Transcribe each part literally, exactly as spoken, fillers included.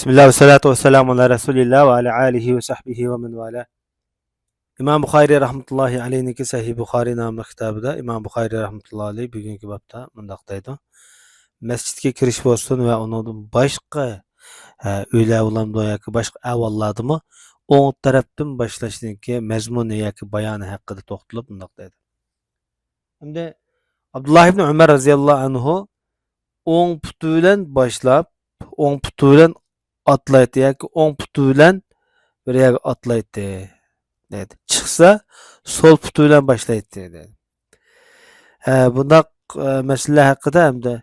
بىسمىللا ۋەسسالاتۇ ۋەسسالامۇ ئالا رەسۇلىللا ۋە ئالا ئالىھى ۋە سەھبىھى ۋە مەن ۋالا. ئىمام بۇخارىي رەھمەتۇللاھى ئەلەيھنىڭكى سەھىھ بۇخارىي ناملىق كىتابىدا ئىمام بۇخارىي رەھمەتۇللاھى ئەلەيھ بۈگۈنكى بابتا مۇنداق دەيدۇ: مەسچىتكە كىرىش بولسۇن ۋە ئۇنىڭدىن باشقا، ھە، ئۆيلەر بولامدۇ ياكى باشقا ئەھۋاللاردىمۇ ئوڭ تەرەپتىن باشلاشنىڭكى مەزمۇنى ياكى بايانى ھەققىدە توختىلىپ مۇنداق دەيدۇ. ئەمدى ئابدۇللا ئىبن ئۆمەر رەزىياللاھۇ ئەنھۇ ئوڭ پۇتى بىلەن باشلاپ، ئوڭ پۇتى بىلەن ئاتلايتتى ياكى ئوڭ پۇتى بىلەن بىر يەرگە ئاتلايتتى، دەيدۇ. چىقسا سول پۇتى بىلەن باشلايتتى، دەيدۇ. ھە، بۇنداق، ئە، مەسىلىلەر ھەققىدە ھەمدە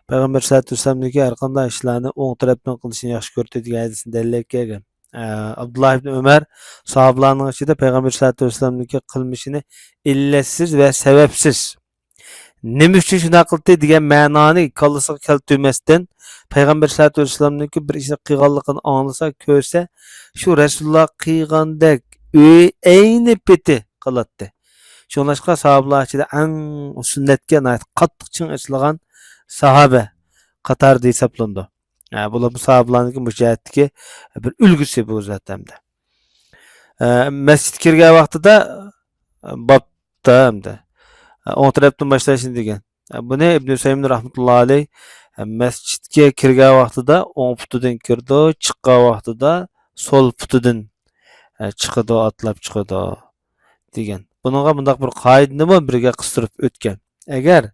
پەيغەمبەر سەللەللاھۇ ئەلەيھى ۋەسەللەمنىڭكى ھەر قانداق ئىشلارنى ئوڭ تەرەپتىن قىلىشىنى ياخشى كۆرىدۇ دېگەن ھەدىسنى دەلىللەپ كەلگەن. ئە، ئابدۇللا ئىبن ئۆمەر ساھابىلارنىڭ ئىچىدە پەيغەمبەر سەللەللاھۇ ئەلەيھى ۋەسەللەمنىڭكى قىلمىشىنى ئىللەتسىز ۋە سەۋەبسىز، نېمە ئۈچۈن شۇنداق قىلدى دېگەن مەنانى كاللىسىغا كەلتۈرمەستىن، پەيغەمبەر سەللەللاھۇ ئەلەيھى ۋەسەللەمنىڭكى بىر ئىشنى قىلغانلىقىنى ئاڭلىسا، كۆرسە، شۇ رەسۇلۇللا قىلغاندەك ئۆي ئەينى پېتى قىلاتتى. شۇڭلاشقا ساھابىلار ئىچىدە ئەڭ سۈننەتكە ناھايىتى قاتتىق چىڭ ئېسىلغان ساھابە قاتارىدا ھېسابلىنىدۇ. ھە، بۇلار ساھابىلارنىڭكى مۇشۇ جەھەتتىكى بىر ئۈلگىسى بۇ زات ھەمدە. ھە، مەسچىتكە كىرگەن ۋاقتىدا، بابتا ھەمدە، ھە، ئوڭ تەرەپتىن باشلاشنى دېگەن. ھە، بۇنى ئىبن ئۈسەيمىن رەھمەتۇللا ئەلەيھ، ھە، مەسچىتكە كىرگەن ۋاقتىدا ئوڭ پۇتىدىن كىرىدۇ، چىققان ۋاقتىدا سول پۇتىدىن، ھە، چىقىدۇ، ئاتلاپ چىقىدۇ، دېگەن. بۇنىڭغا مۇنداق بىر قائىدىنىمۇ بىرگە قىستۇرۇپ ئۆتكەن. ئەگەر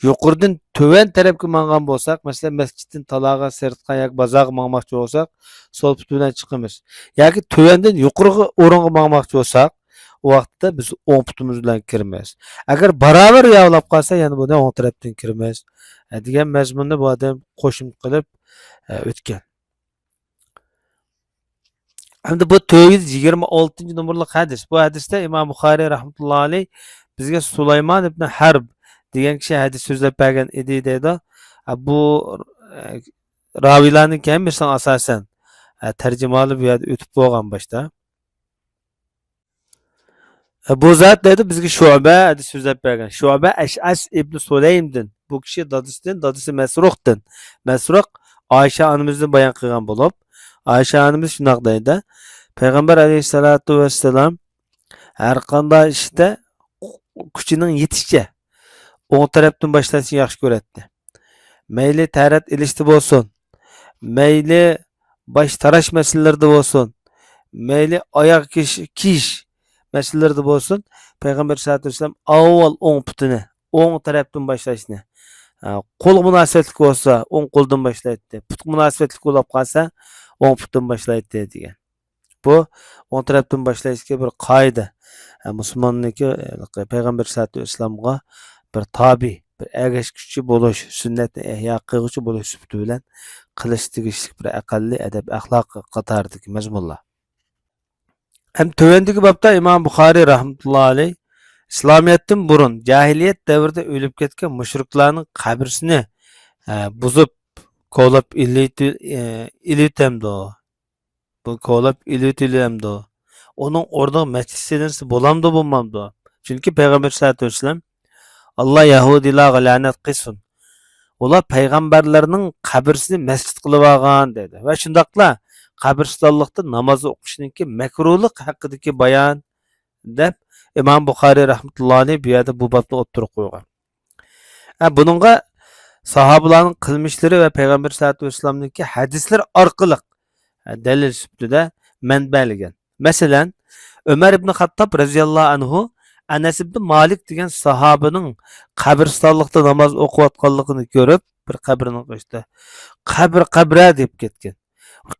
يۇقىرىدىن تۆۋەن تەرەپكە ماڭغان بولساق، مەسىلەن، مەسچىتتىن تالاغا، سىرتقا ياكى بازارغا ماڭماقچى بولساق، سول پۇت بىلەن چىقىمىز. ياكى تۆۋەندىن يۇقىرىغا ئورۇنغا ماڭماقچى بولساق، ئۇ ۋاقىتتا بىز ئوڭ پۇتىمىز بىلەن كىرىمىز. ئەگەر باراۋەر ياۋلاپ قالسا، يەنە بۇنى ئوڭ تەرەپتىن كىرىمىز، دېگەن مەزمۇننى بۇ ئادەم قوشۇمچە قىلىپ ئۆتكەن. ئەمدى بۇ تۆت يۈز يىگىرمە ئالتىنچى نومۇرلۇق ھەدىس. بۇ ھەدىستە ئىمام بۇخارىي رەھمەتۇللا ئەلەيھ بىزگە سۇلايمان ئىبن ھەرب دېگەن كىشى ھەدىس سۆزلەپ بەرگەن ئىدى دەيدۇ. ھە، بۇ، ئە، راۋىيلارنىڭكى ھەممىسىنىڭ ئاساسەن، ئە، تەرجىمىھالى بۇ يەردە ئۆتۈپ بولغان باشتا. بۇ زات دەيدۇ، بىزگە شۇبە ھەدىس سۆزلەپ بەرگەن. شۇبە ئەشئەس ئىبن سۇلەيمدىن. بۇ كىشى دادىسىدىن، دادىسى مەسرۇقتىن. مەسرۇق ئائىشە ئانىمىزدىن بايان قىلغان بولۇپ، ئائىشە ئانىمىز شۇنداق دەيدۇ، پەيغەمبەر ئەلەيھىسسالاتۇ ۋەسسالام ھەر قانداق ئىشتا كۈچىنىڭ يېتىشىچە ئوڭ تەرەپتىن باشلاشنى ياخشى كۆرەتتى. مەيلى تەرەت ئېلىشتا بولسۇن، مەيلى باش تاراش مەسىلىلىرىدە بولسۇن، مەيلى ئاياغ كىيىش، كىيىش مەسىلىلىرىدە بولسۇن، پەيغەمبەر سەللەللاھۇ ئەلەيھى ۋەسەللەم ئاۋۋال ئوڭ پۇتىنى، ئوڭ تەرەپتىن باشلاشنى، ھە، قولغا مۇناسىۋەتلىك بولسا، ئوڭ قولدىن باشلايتتى. پۇتقا مۇناسىۋەتلىك بولۇپ قالسا، ئوڭ پۇتتىن باشلايتتى دېگەن. بۇ ئوڭ تەرەپتىن باشلايدىكى بىر قائىدە. ھە، مۇسۇلماننىڭكى، ھېلىقى پەيغەمبەر سەللەللاھۇ ئەلەيھى ۋەسەللەمگە بىر تابىي، بىر ئەگەشكۈچى بولۇش، سۈننەتنى ئەھيا قىلغۇچى بولۇش سۈپىتى بىلەن قىلىش تېگىشلىك بىر ئەقەللىي ئەدەپ ئەخلاق قاتارىدىكى مەزمۇنلار. ھەم تۆۋەندىكى بابتا ئىمام بۇخارىي رەھمەتۇللا ئەلەيھ ئىسلامىيەتتىن بۇرۇن جاھىلىيەت دەۋرىدە ئۆلۈپ كەتكەن مۇشرىكلارنىڭ قەبرىسىنى، ھە، بۇزۇپ، كولاپ ئېلىۋېتى-، ئە، ئېلىۋېتەمدۇ؟ بۇ كولاپ ئېلىۋېتىلەمدۇ؟ ئۇنىڭ ئورنىغا مەسچىت سېلىنسا بولامدۇ، بولمامدۇ؟ چۈنكى پەيغەمبەر سەللەللاھۇ ئەلەيھى ۋەسەللەم، «ئاللا يەھۇدىيلارغا لەنەت قىلسۇن. ئۇلار پەيغەمبەرلەرنىڭ قەبرىسىنى مەسچىت قىلىۋالغان» دەيدۇ. ۋە شۇنداقلا قەبرىستانلىقتا ناماز ئوقۇشنىڭكى مەكرۇلۇق ھەققىدىكى بايان، دەپ ئىمام بۇخارىي رەھمەتۇللا ئەلەيھ بۇ يەردە بۇ بابنى ئوتتۇرىغا قويغان. ھە، بۇنىڭغا ساھابىلارنىڭ قىلمىشلىرى ۋە پەيغەمبەر سەللەللاھۇ ئەلەيھى ۋەسەللەمنىڭكى ھەدىسلىرى ئارقىلىق، ھە، دەلىل سۈپىتىدە مەنبەلىگەن. مەسىلەن، ئۆمەر ئىبن خەتتاب رەزىياللاھۇ ئەنھۇ ئەنەس ئىبن مالىك دېگەن ساھابىنىڭ قەبرىستانلىقتا ناماز ئوقۇۋاتقانلىقىنى كۆرۈپ، بىر قەبرىنىڭ قېشىدا، «قەبرە، قەبرە» دەپ كەتكەن.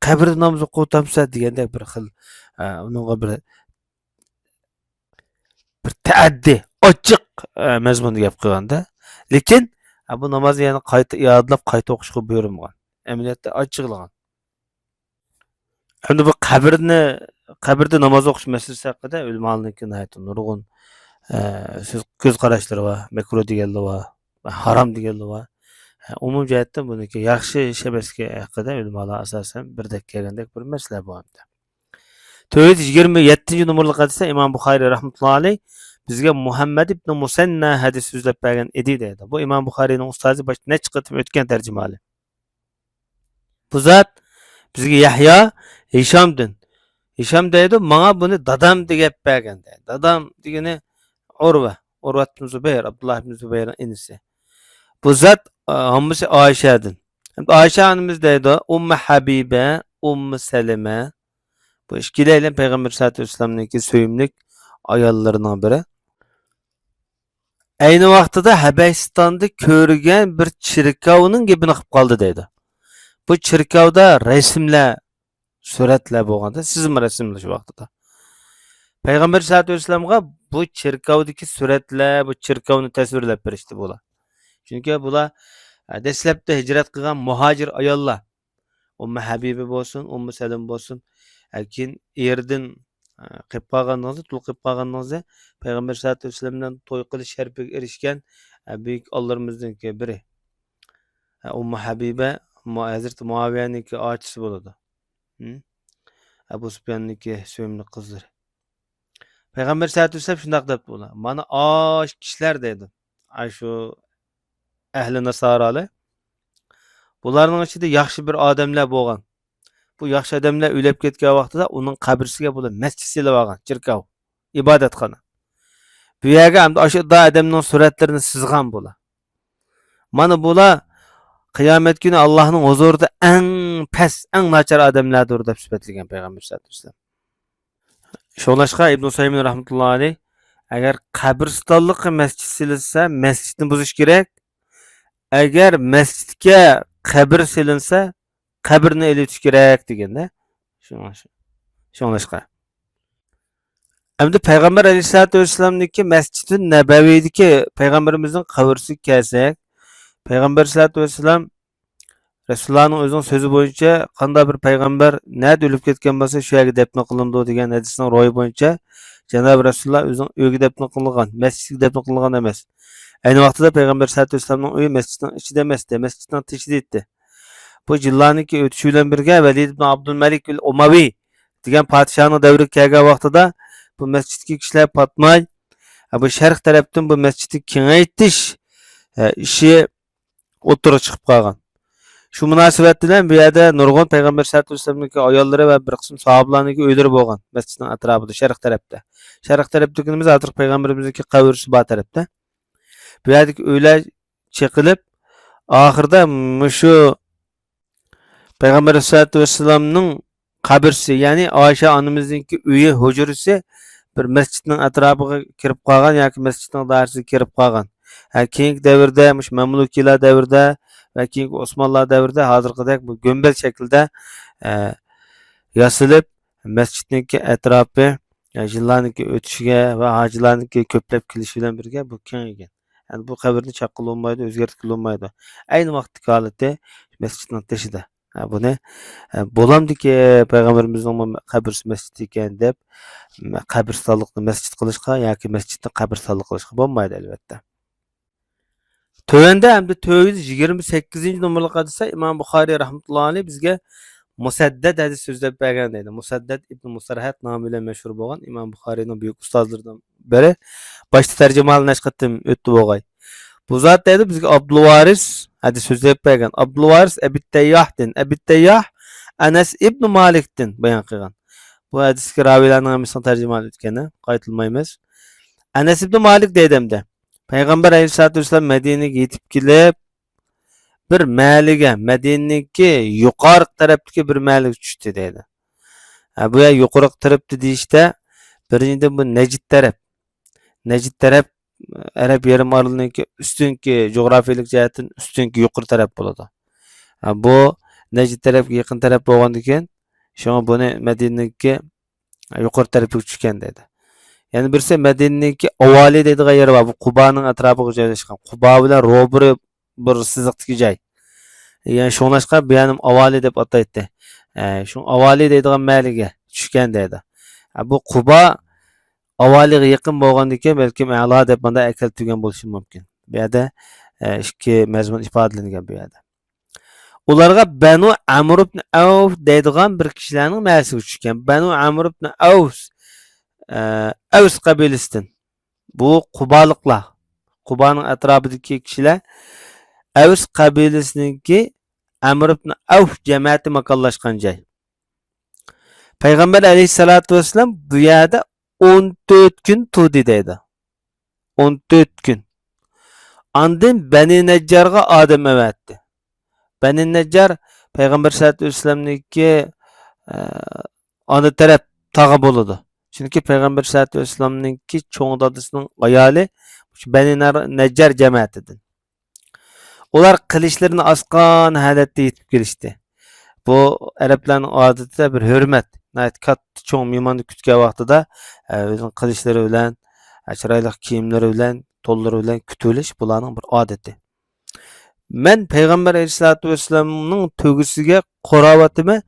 «قەبرىدە ناماز ئوقۇۋاتامسەن؟» دېگەندەك بىر خىل، ئە، ئۇنىڭغا بىر بىر تەئەددى، ئاچچىق، ئە، مەزمۇندا گەپ قىلغاندا. لېكىن، ئە، بۇ نامازنى يەنە قايتا ئىئادىلەپ، قايتا ئوقۇشقا بۇيرۇمىغان. ئەمەلىيەتتە ئاچچىقلىغان. ئەمدى بۇ قەبرىنى، قەبرىدە ناماز ئوقۇش مەسىلىسى ھەققىدە ئۆلىمالارنىڭكى ناھايىتى نۇرغۇن، ئە، سۆز، كۆز قاراشلىرى بار، مەكرۇھ دېگەنلىرى بار، ھارام دېگەنلىرى بار. ئە، ئومۇمىي جەھەتتىن بۇنىڭكى ياخشى ئىش ئەمەسلىكى ھەققىدە ئۆلىمالار ئاساسەن بىردەك كەلگەندەك بىر مەسىلە بۇ ھەمدە. تۆت يۈز يىگىرمە يەتتىنچى نومۇرلۇق ھەدىستە ئىمام بۇخارىي رەھمەتۇللا ئەلەيھ بىزگە مۇھەممەد ئىبن مۇسەننا ھەدىس سۆزلەپ بەرگەن ئىدى دەيدۇ. بۇ ئىمام بۇخارىينىڭ ئۇستازى باشتا نەچچە قېتىم ئۆتكەن تەرجىمىھالى. بۇ زات بىزگە يەھيا ھىشامدىن. ھىشام دەيدۇ، ماڭا بۇنى دادام دېگەپ بەرگەن دەيدۇ. دادام دېگىنى ئۇرۋە. ئۇرۋەت ئىبن زۇبەير، ئابدۇللا ئىبن زۇبەيرنىڭ ئىنىسى. بۇ زات، ئا، ھاممىسى ئائىشەدىن. ئائىشە ئانىمىز دەيدۇ، ئۇممۇ ھەبىبە، ئۇممۇ سەلىمە. بۇ ئىككىلەيلەن پەيغەمبەر سەللەللاھۇ ئەلەيھى ۋەسەللەمنىڭكى سۆيۈملۈك ئاياللىرىنىڭ بىرى. ئەينى ۋاقتىدا ھەبەشىستاندا كۆرگەن بىر چېركاۋنىڭ گېپىنى قىلىپ قالدى دەيدۇ. بۇ چېركاۋدا رەسىملەر، سۈرەتلەر بولغاندا، سىزىم رەسىملەر شۇ ۋاقتىدا. پەيغەمبەر سەللەللاھۇ ئەلەيھى ۋەسەللەمغا بۇ چېركاۋدىكى سۈرەتلەر، بۇ چېركاۋنى تەسۋىرلەپ بېرىشتى بۇلار. چۈنكى بۇلار، ئە، دەسلەپتە ھىجرەت قىلغان مۇھاجىر ئاياللار. ئۇممۇ ھەبىبە بولسۇن، ئۇممۇ سەلىمە بولسۇن. ئە، كېيىن ئېرىدىن، ئە، قېلىپ قالغاندىڭىزدا، تۇل قېلىپ قالغاندىڭىزدا، پەيغەمبەر سەللەللاھۇ ئەلەيھى ۋەسەللەم بىلەن توي قىلىش شەرىپىگە ئېرىشكەن، ئە، بۈيۈك ئانىلىرىمىزنىڭكى بىرى. ئە، ئۇممۇ ھەبىبە مۇ-، ھەزرىتى مۇئاۋىيەنىڭكى ئاچىسى بولىدۇ. ھىم؟ ئەبۇ سۇپياننىڭكى سۆيۈملۈك قىزلىرى. پەيغەمبەر سەللەللاھۇ ئەلەيھى ۋەسەللەم شۇنداق دەپتۇ ئۇلار. مانا ئاش كىشىلەر دەيدۇ. ئاشۇ ئەھلى ناسارالار. بۇلارنىڭ ئىچىدە ياخشى بىر ئادەملەر بولغان. بۇ ياخشى ئادەملەر ئۆلۈپ كەتكەن ۋاقتىدا ئۇنىڭ قەبرىسىگە بۇلار مەسچىت سېلىپ ئالغان، چېركاۋ. ئىبادەتخانا. بۇ يەرگە ئەمدى ئاشۇ ئادەمنىڭ سۈرەتلىرىنى سىزغان بۇلار. مانا بۇلار قىيامەت كۈنى ئاللاھنىڭ ھۇزۇرىدا ئەڭ پەس، ئەڭ ناچار ئادەملەردۇر دەپ سۈپەتلىگەن پەيغەمبەر سەللەللاھۇ ئەلەيھى ۋەسەللەم. شۇڭلاشقا ئىبن ئۇسەيمىن رەھمەتۇللاھى ئەلەيھ، ئەگەر قەبرىستانلىققا مەسچىت سېلىنسا، مەسچىتنى بۇزۇش كېرەك. ئەگەر مەسچىتكە قەبرە سېلىنسا، قەبرىنى ئېلىۋېتىش كېرەك دېگەندە. شۇڭ-، شۇڭلاشقا. ئەمدى پەيغەمبەر ئەلەيھىسسالاتۇ ۋەسسالامنىڭكى مەسچىدى نەبەۋىدىكى پەيغەمبىرىمىزنىڭ قەبرىسىگە كەلسەك، پەيغەمبەر ئەلەيھىسسالاتۇ ۋەسسالام رەسۇلۇللانىڭ ئۆزىنىڭ سۆزى بويىچە، قانداق بىر پەيغەمبەر نەدە ئۆلۈپ كەتكەن بولسا، شۇ يەرگە دەپنە قىلىنىدۇ دېگەن ھەدىسنىڭ روھى بويىچە، جانابى رەسۇلۇللا ئۆزىنىڭ ئۆيىگە دەپنە قىلىنغان، مەسچىتىگە دەپنە قىلىنغان ئەمەس. ئەينى ۋاقتىدا پەيغەمبەر ئەلەيھىسسالاتۇ ۋەسسالامنىڭ ئۆيى مەسچىتنىڭ ئىچىدە ئەمەستى، مەسچىتنىڭ تېشىدا ئىدى. بۇ جىللانىڭكى ئۆتۈشى بىلەن بىرگە، ۋەلىد ئىبن ئابدۇلمەلىك ئۇمەۋى دېگەن پادىشاھنىڭ دەۋرىگە كەلگەن ۋاقتىدا، بۇ مەسچىتتىكى كىشىلەر پاتماي، بۇ شەرق تەرەپتىن بۇ مەسچىتنى كېڭەيتىش، ئە، ئىشى ئوتتۇرىغا چىقىپ قالغان. شۇ مۇناسىۋەت بىلەن بۇ يەردە نۇرغۇن پەيغەمبەر ئەلەيھىسسالاتۇ ۋەسسالامنىڭكى ئاياللىرى ۋە بىر قىسىم ساھابىلارنىڭكى ئۆيلىرى بولغان، مەسچىتنىڭ ئەتراپىدا، شەرق تەرەپتە. شەرق تەرەپ دېگىنىمىز ھازىرقى پەيغەمبىرىمىزنىڭكى قەبرىسى بار تەرەپتە. بۇ يەردىكى ئۆيلەر چېقىلىپ، ئاخىرىدا مۇشۇ پەيغەمبەر ئەلەيھىسسالاتۇ ۋەسسالامنىڭ قەبرىسى، يەنى ئائىشە ئانىمىزنىڭكى ئۆيى، ھۇجرىسى بىر مەسچىتنىڭ ئەتراپىغا كىرىپ قالغان ياكى مەسچىتنىڭ دائىرىسىگە كىرىپ قالغان. ھە، كېيىنكى دەۋردە، مۇشۇ مەملۇكىيلار دەۋرىدە ۋە كېيىنكى ئوسمانلار دەۋرىدە ھازىرقىدەك بۇ گۈمبەز شەكلىدە، ئە، ياسىلىپ، مەسچىتنىڭكى ئەتراپى، ئە، يىللارنىڭكى ئۆتۈشىگە ۋە ھاجىلارنىڭكى كۆپلەپ كېلىشى بىلەن بىرگە بۇ كېڭەيگەن. يەنى بۇ قەبرىنى چاققىلى بولمايدۇ، ئۆزگەرتكىلى بولمايدۇ. ئەينى ۋاقىتتىكى ھالىتى مەسچىتنىڭ تېشىدا. ھە، بۇنى، ھە، بولامدىكى پەيغەمبىرىمىزنىڭمۇ قەبرىسى مەسچىت ئىكەن دەپ، م-، قەبرىستانلىقنى مەسچىت قىلىشقا ياكى مەسچىتنى قەبرىستانلىق قىلىشقا بولمايدۇ، ئەلۋەتتە. تۆۋەندە ئەمدى تۆت يۈز يىگىرمە سەككىزىنچى نومۇرلۇق ھەدىستە ئىمام بۇخارىي رەھمەتۇللاھى ئەلەيھ بىزگە مۇسەددەد ھەدىس سۆزلەپ بەرگەن دەيدۇ. مۇسەددەد ئىبن مۇسەرھەد نامى بىلەن مەشھۇر بولغان ئىمام بۇخارىينىڭ بۈيۈك ئۇستازلىرىدىن بىرى. باشتا تەرجىمىھالى نەچچە قېتىم ئۆتتى بولغاي. بۇ زات دەيدۇ بىزگە ئابدۇلۋارىس ھەدىس سۆزلەپ بەرگەن. ئابدۇلۋارىس ئەبىتتەيياھتىن، ئەبىتتەيياھ ئەنەس ئىبنى مالىكتىن بايان قىلغان. بۇ ھەدىسكە راۋىيلارنىڭ ھەممىسىنىڭ تەرجىمىھالى ئۆتكەن، ھە؟ قايتىلمايمىز. ئەنەس ئىبنى مالىك دەيدۇ ئەمدى. پەيغەمبەر ئەلەيھىسسالاتۇ ۋەسسالام مەدىنىگە يېتىپ كېلىپ، بىر مەھەللىگە، مەدىنىنىڭكى يۇقىرىقى تەرەپتىكى بىر مەھەللىگە چۈشتى دەيدۇ. ھە، بۇ يەر يۇقىرىقى تەرەپتە دېيىشتە، بىرىنچىدىن، بۇ نەجد تەرەپ. نەجد تەرەپ ئەرەب يېرىم ئارىلىنىڭكى ئۈستۈنكى جۇغراپىيىلىك جەھەتتىن ئۈستۈنكى يۇقىرى تەرەپ بولىدۇ. ھە، بۇ نەجد تەرەپكە يېقىن تەرەپ بولغاندىكىن، شۇڭا بۇنى مەدىنىنىڭكى يۇقىرى تەرىپىگە چۈشكەن دەيدۇ. يەنە بىرسى مەدىنىنىڭكى ئاۋالى دەيدىغان يېرى بار. بۇ قۇبانىڭ ئەتراپىغا جايلاشقان. قۇبا بىلەن روبىرى بىر سىزىقتىكى جاي. يەنى شۇڭلاشقا بۇ يەرنى ئاۋالى دەپ ئاتايتتى. ئە، شۇ ئاۋالى دەيدىغان مەھەللىگە چۈشكەن دەيدۇ. ئە، بۇ قۇبا ئاۋالىغا يېقىن بولغاندىكىن بەلكىم ئەلا دەپ مانا ئەكەلتۈرگەن بولۇشى مۇمكىن. بۇ يەردە، ئە، ئىككى مەزمۇن ئىپادىلەنگەن بۇ يەردە. ئۇلارغا بەنۇ ئەمر ئىبن ئەۋف دەيدىغان بىر كىشىلەرنىڭ مەھەللىسىگە چۈشكەن. بەنۇ ئەمر ئىبن ئەۋس، ئە، ئەۋس قەبىلىسىدىن. بۇ قۇبالىقلار. قۇبانىڭ ئەتراپىدىكى كىشىلەر ئەۋس قەبىلىسىنىڭكى ئەمر ئىبن ئەۋف جەمەتى ماكانلاشقان جاي. پەيغەمبەر ئەلەيھىسسالاتۇ ۋەسسالام بۇ يەردە ئون تۆت كۈن تۇردى دەيدۇ. ئون تۆت كۈن. ئاندىن بەنى نەججارغا ئادەم ئەۋەتتى. بەنى نەججار پەيغەمبەر سەللەللاھۇ ئەلەيھى ۋەسەللەمنىڭكى، ئە، ئانا تەرەپ تاغا بولىدۇ. چۈنكى پەيغەمبەر سەللەللاھۇ ئەلەيھى ۋەسەللەمنىڭكى چوڭ دادىسىنىڭ ئايالى شۇ بەنى نەر-، نەججار جەمەتىدىن. ئۇلار قىلىچلىرىنى ئاسقان ھالەتتە يېتىپ كېلىشتى. بۇ ئەرەبلەرنىڭ ئادىتىدە بىر ھۆرمەت. ناھايىتى كاتتا چوڭ مېھماننى كۈتكەن ۋاقتىدا، ئە، ئۆزىنىڭ قىلىچلىرى بىلەن، ئە، چىرايلىق كىيىملىرى بىلەن، تونلىرى بىلەن كۈتۈۋېلىش بۇلارنىڭ بىر ئادىتى. مەن پەيغەمبەر ئەلەيھىسسالاتۇ ۋەسسالامنىڭ تۆگىسىگە قاراۋاتىمەن،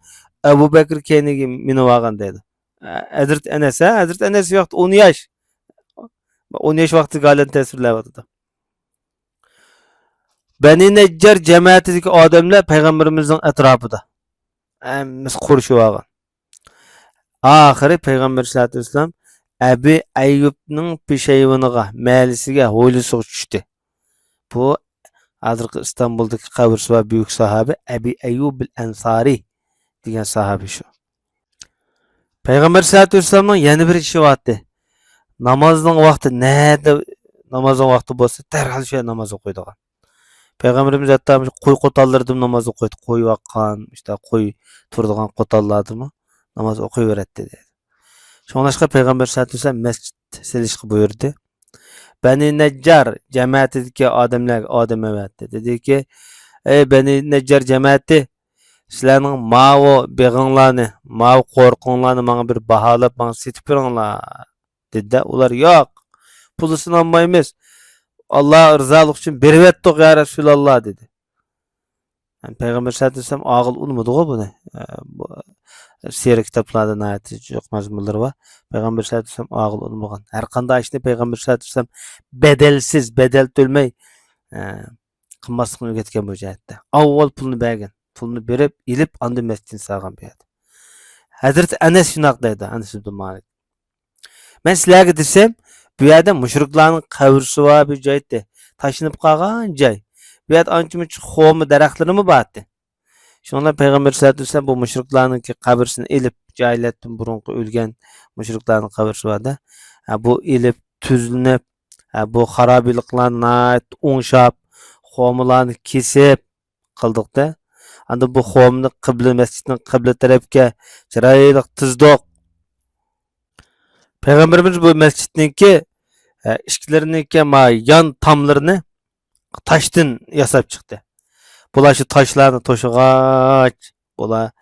ئەبۇ بەكرى كەينىگە مىنىۋالغان دەيدۇ. ئە، ھەزرىتى ئەنەس، ھە، ھەزرىتى ئەنەس ۋاقتى ئون ياش. ئون ياش ۋاقتىدىكى ھالەتنى تەسۋىرلەۋاتىدۇ. بەنى نەججار جەمەتىدىكى ئادەملەر پەيغەمبىرىمىزنىڭ ئەتراپىدا. ھەممىسى قورشىۋالغان. ئاخىرى پەيغەمبەر سەللەللاھۇ ئەلەيھى ۋەسەللەم ئەبى ئەييۇبنىڭ پېشەيۋىنىغا، مەھەللىسىگە، ھويلىسىغا چۈشتى. بۇ ھازىرقى ئىستانبۇلدىكى قەبرىسى بار بۈيۈك ساھابە ئەبى ئەييۇبىل ئەنسارى دېگەن ساھابە شۇ. پەيغەمبەر سەللەللاھۇ ئەلەيھى ۋەسەللەمنىڭ يەنە بىر ئىشى بارتى. نامازنىڭ ۋاقتى نەدە، نامازنىڭ ۋاقتى بولسا، دەرھال شۇ يەردە ناماز ئوقۇيدىغان. پەيغەمبىرىمىز ھەتتا مۇشۇ قوي قوتانلىرىدىمۇ ناماز ئوقۇيتتى. قوي باققان، ئىشتە قوي تۇرىدىغان قوتانلاردىمۇ ناماز ئوقۇيۋېرەتتى، دەيدۇ. شۇڭلاشقا پەيغەمبەر سەللەللاھۇ ئەلەيھى ۋەسەللەم مەسچىت سېلىشقا بۇيرۇدى. بەنى نەججار جەمەتىدىكى ئادەملەرگە ئادەم ئەۋەتتى. دېدىكى، ئەي بەنى نەججار جەمەتى، سىلەرنىڭ ماۋۇ بېغىڭلارنى، ماۋۇ قورۇقۇڭلارنى ماڭا بىر باھالاپ، ماڭا سېتىپ بېرىڭلار، دېدى-دە، ئۇلار، ياق، پۇلىسىنى ئالمايمىز، ئاللا رىزالىقى ئۈچۈن بېرىۋەتتۇق، يا رەسۇلاللا، دېدى. يەنى پەيغەمبەر سەللەللاھۇ ئەلەيھى ۋەسەللەم ئاغىل ئۇنىمىدىغۇ بۇنى. ئە، بۇ سىيرە كىتابلاردا ناھايىتى جىق مەزمۇنلىرى بار. پەيغەمبەر سەللەللاھۇ ئەلەيھى ۋەسەللەم ئاغىل ئۇنىمىغان. ھەر قانداق ئىشنى پەيغەمبەر سەللەللاھۇ ئەلەيھى ۋەسەللەم بەدەلسىز، بەدەل تۆلىمەي، ئە، قىلماسلىقنى ئۆگەتكەن بۇ جەھەتتە. ئاۋۋال پۇلنى بەرگەن. پۇلنى بېرىپ، ئېلىپ، ئاندىن مەسچىتنى سالغان بۇ يەردە. ھەزرىتى ئەنەس شۇنداق دەيدۇ، ئەنەس ئىبن مالىك. مەن سىلەرگە دېسەم، بۇ يەردە مۇشرىكلارنىڭ قەبرىسى بار بىر جايتى. تاشلىنىپ قالغان جاي. بۇ يەردە ئانچە-مۇنچە خورما دەرەخلىرىمۇ بارتى. شۇنىڭ بىلەن پەيغەمبەر سەللەللاھۇ ئەلەيھى ۋەسەللەم بۇ مۇشرىكلارنىڭكى قەبرىسىنى ئېلىپ، جاھىلىيەتتىن بۇرۇنقى ئۆلگەن مۇشرىكلارنىڭ قەبرىسى بار-دە. ھە، بۇ ئېلىپ، تۈزلىنىپ، ھە، بۇ خارابىلىقلارنى ناھايىتى ئوڭشاپ، خورمىلارنى كېسىپ قىلدۇق-دە. ئاندىن بۇ خورمىنى قىبلە، مەسچىتنىڭ قىبلە تەرەپكە چىرايلىق تىزدۇق. پەيغەمبىرىمىز بۇ مەسچىتنىڭكى، ئە، ئىشىكلىرىنىڭكى ما يان تاملىرىنى تاشتىن ياساپ چىقتى. بۇلار شۇ تاشلارنى توشۇغاچ، بۇلار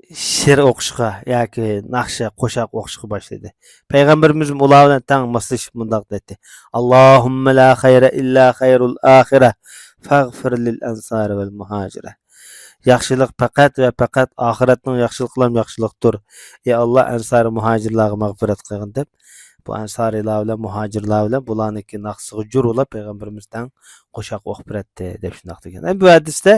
شېئىر ئوقۇشقا ياكى ناخشا، قوشاق ئوقۇشقا باشلىدى. پەيغەمبىرىمىزمۇ ئۇلار بىلەن تەڭ ماسلىشىپ مۇنداق دەيتتى: «اللهم لا خير إلا خير الآخرة فاغفر للأنصار والمهاجرة.» ياخشىلىق پەقەت ۋە پەقەت ئاخىرەتنىڭ ياخشىلىقىلا ياخشىلىقتۇر. ئى ئاللا، ئەنسارى مۇھاجىرلارغا مەغپىرەت قىلغىن، دەپ، بۇ ئەنسارىيلار بىلەن مۇھاجىرلار بىلەن بۇلارنىڭكى ناخشىسىغا جور بولاپ پەيغەمبىرىمىز تەڭ قوشاق ئوقۇپ بېرەتتى، دەپ شۇنداق دېگەن. ئە، بۇ ھەدىستە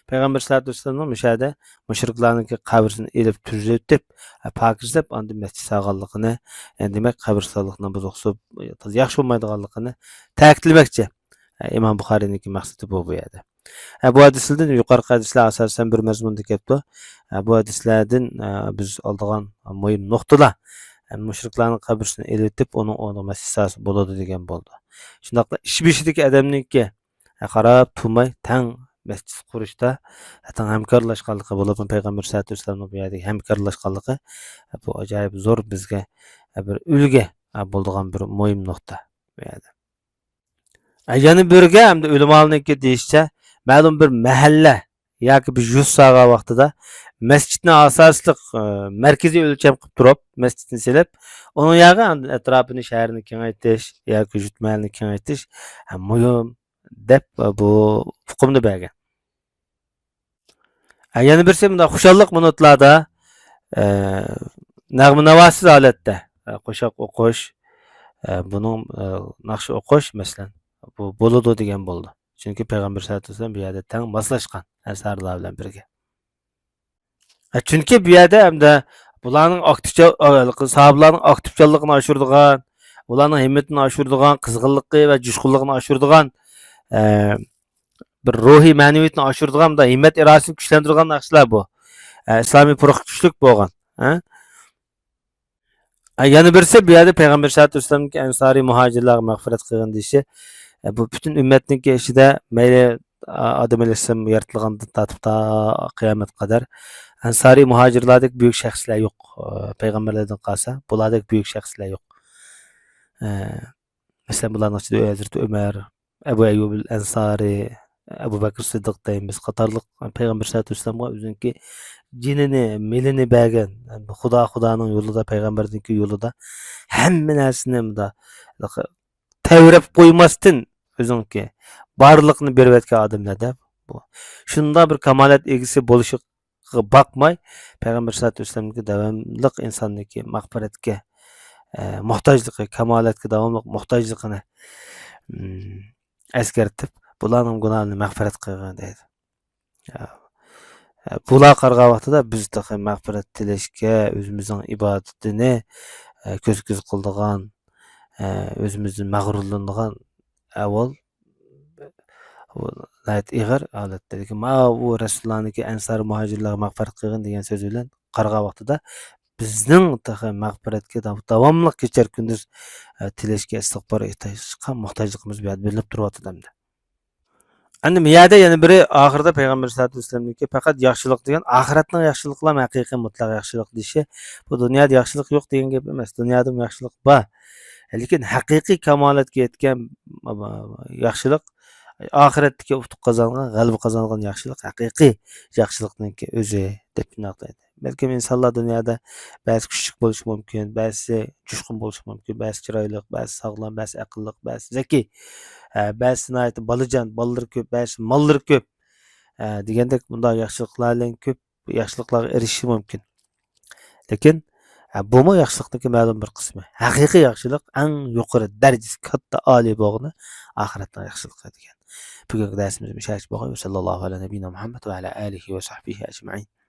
پەيغەمبەر سەللەللاھۇ ئەلەيھى ۋەسەللەم مۇشۇ يەردە مۇشرىكلارنىڭكى قەبرىسىنى ئېلىپ تۈزىتىپ، ئە، پاكىزلاپ، ئاندىن مەسچىت سالغانلىقىنى، ئە، دېمەك، قەبرىستانلىقنى بۇزۇقسۇز ياخشى بولمايدىغانلىقىنى تەكىتلىمەكچى. ئە، ئىمام بۇخارىينىڭكى مەقسىتى بۇ، بۇ يەردە. ئە، بۇ ھەدىسلەردىن، يۇقىرىقى ھەدىسلەر ئاساسەن بىر مەزمۇندا كەپتۇ. ئە، بۇ ھەدىسلەردىن، ئە، بىز ئالىدىغان مۇھىم نۇقتىلار، ئە، مۇشرىكلارنىڭ قەبرىسىنى ئېلىۋېتىپ، ئۇنىڭ ئورنىغا مەسچىت سالسا بولىدۇ دېگەن بولدى. شۇنداقلا ئىش بېشىدىكى ئادەمنىڭكى، ئە، قاراپ تۇرماي تەڭ مەسچىت قۇرۇشتا، ئە، تەڭ ھەمكارلاشقانلىقى، بولۇپمۇ پەيغەمبەر سەللەللاھۇ ئەلەيھى ۋەسەللەمنىڭ بۇ يەردىكى ھەمكارلاشقانلىقى، ئە، بۇ ئاجايىپ زور بىزگە، ئە، بىر ئۈلگە، ئە، بولىدىغان بىر مۇھىم نۇقتا بۇ يەردە. ئە، يەنە بىرگە، ھەمدە ئۆلىمالارنىڭكى دېيىشىچە، مەلۇم بىر مەھەللە ياكى بىر يۇرت سالغان ۋاقتىدا مەسچىتنى ئاساسلىق، ئە، مەركىزىي ئۆلچەم قىلىپ تۇرۇپ، مەسچىتنى سېلىپ، ئۇنىڭ يەرىگە ئەتراپىنى، شەھەرنى كېڭەيتىش ياكى يۇرت مەھەللىنى كېڭەيتىش، ئە، مۇھىم دەپ، ئە، بۇ ئۇقۇمنى بەرگەن. ئە، يەنە بىرسى مۇنداق خۇشاللىق مىنۇتلاردا، ئە، نەغمە ناۋاسىز ھالەتتە، ئە، قوشاق ئوقۇش، ئە، بۇنىڭ، ئە، ناخشا ئوقۇش، مەسىلەن، بۇ بولىدۇ دېگەن بولدى. چۈنكى پەيغەمبەر سەللەللاھۇ ئەلەيھى ۋەسەللەم بۇ يەردە تەڭ ماسلاشقان ئەنسارىلار بىلەن بىرگە. ئە، چۈنكى بۇ يەردە ھەمدە بۇلارنىڭ ئاكتىپچان-، ئە، ساھابىلارنىڭ ئاكتىپچانلىقىنى ئاشۇرىدىغان، ئۇلارنىڭ ھىممىتىنى ئاشۇرىدىغان، قىزغىنلىقى ۋە جۇشقۇنلۇقىنى ئاشۇرىدىغان، ئە، بىر روھىي مەنىۋىيىتىنى ئاشۇرىدىغان، مۇنداق ھىممەت ئىرادىسىنى كۈچلەندۈرىدىغان ناخشىلار بۇ. ئە، ئىسلامىي پۇرۇق كۈچلۈك بولغان. ھە؟ ئە، يەنە بىرسى، بۇ يەردە پەيغەمبەر سەللەللاھۇ ئەلەيھى ۋەسەللەمنىڭكى ئەنسارىي مۇھاجىرلارغا مەغپىرەت قىلغىن دېيىشى، ئە، بۇ پۈتۈن ئۈممەتنىڭكى ئىچىدە مەيلى، ئا-، ئادەم ئەلەيھىسسالام يارىتىلغاندىن تارتىپ تا قىيامەتكە قەدەر ئەنسارىي مۇھاجىرلاردەك بۈيۈك شەخسلەر يوق. ئە، پەيغەمبەرلەردىن قالسا، بۇلاردەك بۈيۈك شەخسلەر يوق. ئە، مەسىلەن، بۇلارنىڭ ئىچىدە ھەزرىتى ئۆمەر، ئەبۇ ئەييۇبىل ئەنسارى، ئەبۇ بەكرى سىددىق دەيمىز قاتارلىق پەيغەمبەر سەللەللاھۇ ئەلەيھى ۋەسەللەمغا ئۆزىنىڭكى جېنىنى، مېلىنى بەرگەن، خۇدا خۇدانىڭ يولىدا، پەيغەمبەرنىڭكى يولىدا ھەممە نەرسىنى مۇندا تەۋرەپ قويماستىن ئۆزىنىڭكى بارلىقىنى بېرىۋەتكەن ئادەملەردە بۇ. شۇنداق بىر كامالەت ئىگىسى بولۇشىغا باقماي، پەيغەمبەر سەللەللاھۇ ئەلەيھى ۋەسەللەمگە داۋاملىق ئىنساننىڭكى مەغپىرەتكە، ئە، موھتاجلىقى، كامالەتكە داۋاملىق موھتاجلىقىنى، ئىم، ئەسكەرتىپ، بۇلارنىڭ گۇناھىنى مەغپىرەت قىلغىن دەيدۇ. ئە، ئە، بۇلار قارىغان ۋاقتىدا بىز تېخى مەغپىرەت تىلەشكە، ئۆزىمىزنىڭ ئىبادىتىنى، ئە، كۆز-كۆز قىلىدىغان، ئە، ئۆزىمىزدىن مەغرۇرلىنىدىغان ئەھۋال، بۇ ناھايىتى ئېغىر ھالەتتە. لېكىن ماۋۇ رەسۇلۇللانىڭكى ئەنسار مۇھاجىرلارغا مەغپىرەت قىلغىن دېگەن سۆزى بىلەن قارىغان ۋاقتىدا، بىزنىڭ تېخى مەغپىرەتكە داۋ-، داۋاملىق كېچە-كۈندۈز، ئە، تىلەشكە، ئىستىغپار ئېيتىشقا موھتاجلىقىمىز بۇ يەردە بىلىنىپ تۇرۇۋاتىدۇ ئەمدى. ئەمدى بۇ يەردە يەنە بىرى، ئاخىرىدا پەيغەمبەر سەللەللاھۇ ئەلەيھى ۋەسەللەمنىڭكى پەقەت ياخشىلىق دېگەن ئاخىرەتنىڭ ياخشىلىقىلا ھەقىقىي مۇتلەق ياخشىلىق دېيىشى، بۇ دۇنيادا ياخشىلىق يوق دېگەن گەپ ئەمەس. دۇنيادىمۇ ياخشىلىق بار. لېكىن ھەقىقىي كامالەتكە يەتكەن ياخشىلىق ئاخىرەتتىكى ئۇتۇق قازانغان، غەلىبە قازانغان ياخشىلىق ھەقىقىي ياخشىلىقنىڭكى ئۆزى دەپ ئېيتىدۇ. بەلكىم ئىنسانلار دۇنيادا بەزىسى كۈچلۈك بولۇشى مۇمكىن، بەزىسى جۇشقۇن بولۇشى مۇمكىن، بەزىسى چىرايلىق، بەزىسى ساغلام، بەزىسى ئەقىللىق، بەزىسى زەكىي، ئە، بەزىسى ناھايىتى بالىجان، بالىلىرى كۆپ، بەزىسى ماللىرى كۆپ، ئە، دېگەندەك بۇنداق ياخشىلىقلار بىلەن كۆپ ياخشىلىقلارغا ئېرىشىشى مۇمكىن. لېكىن، ئە، بۇمۇ ياخشىلىقنىڭكى مەلۇم بىر قىسمى. ھەقىقىي ياخشىلىق، ئەڭ يۇقىرى دەرىجىسى كاتتا ئالىي بولغىنى ئاخىرەتنىڭ ياخشىلىقى دېگەن. بۈگۈنكى دەرسىمىز مۇشۇ يەرگىچە بولغاي. ۋەسەللاللاھۇ ئەلا نەبىينا مۇھەممەد ۋە ئەلا ئالىھى ۋە سەھبىھى ئەجمەئىن.